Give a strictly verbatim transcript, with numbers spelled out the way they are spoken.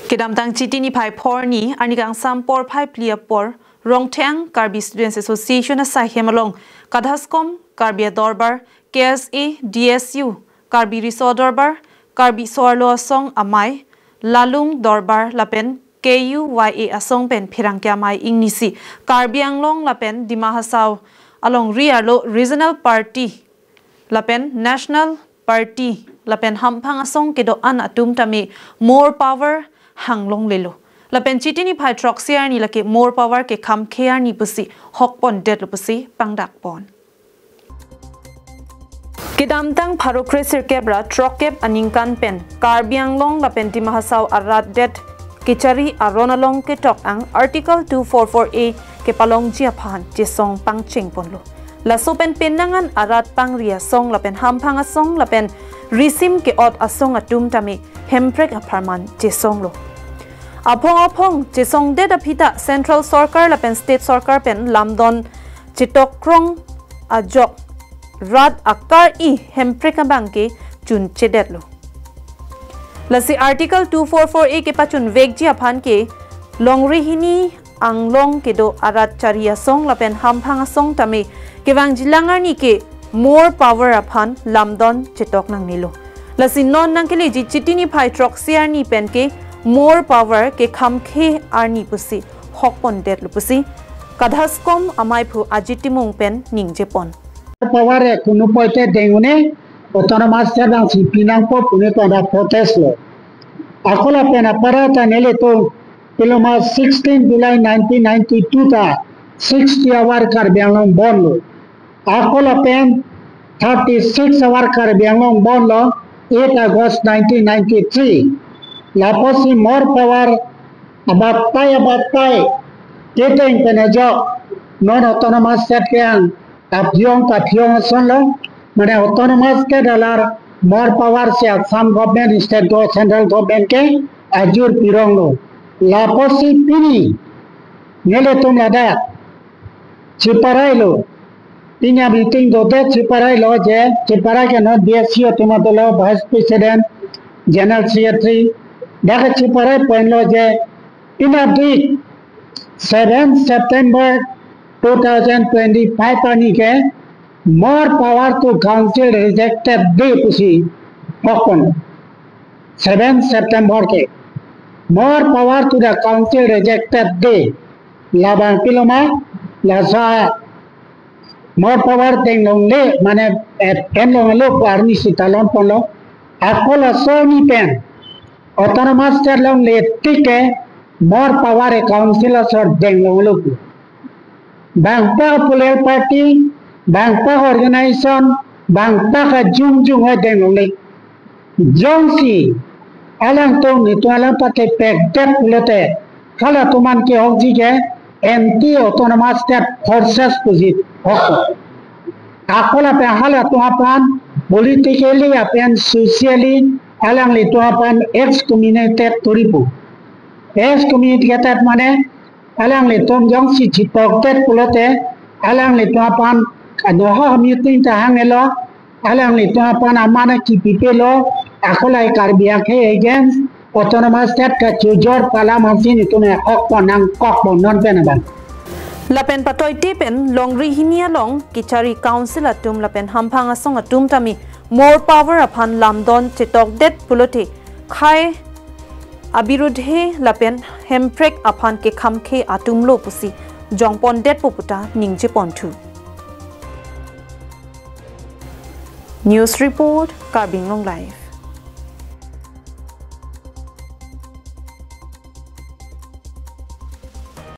Kedamtang Chiti niphai phorni, arni kangsam porphai phli apor, Rongtheng Karbi Students Association asaihem along, Kadhaskom Karbi Adorbar, K S A, D S U, Karbi Riso Dorbar, Karbi So-arlo Asong Amei, Lalung Dorbar lapen K U Y A asong pen pherangke amei ingnisi Karbi Anglong lapen Dima Hasao alongri arlo regional party lapen national party lapen hamphang asong kedo-an atum tame more power hanglonglelo. Lapen Chiti niphai throksi arni lake more power kekhamkhe arni pusi hokpondetlo pusi pangdakpon. Kedamtang pharo kresirkep ra throkkep aningkan pen Karbi Anglong lapen Dima Hasao arat det kechari aron along ketok-ang Article two four four A kepalongji aphan chesong pangchengponlo. Laso pen penang an arat pangri asong lapen hamphang asong lapen risim ke-ot asong atum tame Hemprek apharman chesonglo. Aphong aphong chesongdet aphi ta Central Sorkar lapen State Sorkar pen lamdon chetokkrong ajok rat akar-i Hemprek abang ke chunchedetlo. Lasi Article two four four A kepachunvekji aphan ke longri hini anglong kedo arat chari asong lapen hamphang asong tame kevangjilang arni ke more power aphan lamdon chetok nangnelo. Lasi non nangkeleji Chiti niphai throksi arni pen ke more power kekhamkhe arni pusi hokpondetlo pusi Kadhaskom Amei aphu Ajit Timung pen ningjepon. Power e kunu poite deng un-e, autonomous state dang si pinangpo pu ne tonda protest lo. Ako lapen apara ta nelitum piloma sixteen July nineteen ninety-two ta sixty hour Karbi Anglong bondh lo. Ako lapen thirty-six hour Karbi Anglong bondh lo eight August nineteen ninety-three. Lapusi more power abatai abatai keteng pen ajok non autonomous state ke-ang apjong kapjong ason lo, mane autonomous state alar more power si Assam government, state go-, central government ke ajur pirong lo. Lapusi pini nelitum ladak chiparai lo. Pini a-meeting dodet chiparai lo je, chiparai ke non D S U atum dolo, Vice President, General Secretary, dak chiparai point lo je, pini a-date seven September two thousand twenty-five arni ke more power to council rejected day pusi hokpon. Seven September ke more power to the council rejected day. Labang piloma, lasa more power deng longle, mane, eh, pen longlo pu arni si talon ponlo. Ako laso arni pen autonomous state longle tik ke more power e council asor deng longlo pu. Bangpak political party, bangpak organization, bangpak ajung jung ho deng longle. Jongsi alangtum netum alang pate pekdet pulote, halatum an ke hokji ke anti autonomous state forces pusi hok. Ako lapen halatum aphan politically lapen socially alanglitum aphan excommunicated turipo. Excommunicated mane alanglitum jongsi chitokdet pulote, alanglitum aphan kanoha meeting ta hangelo, alanglitum aphan amana kipipelo, ako lahai Karbi akhei against autonomous state kachojor pu alam ansi netum e hokpon nangkokpon non pen abang. Lapen patoite pen longri hini along kechari council atum lapen hamphang asong atum tame more power aphan lamdon chetokdet pulote khei abirudhe lapen Hemprek aphan kekhamkhe atum lo pusi jongpondetpo puta ningjeponthu. News report, Karbi Anglong Live.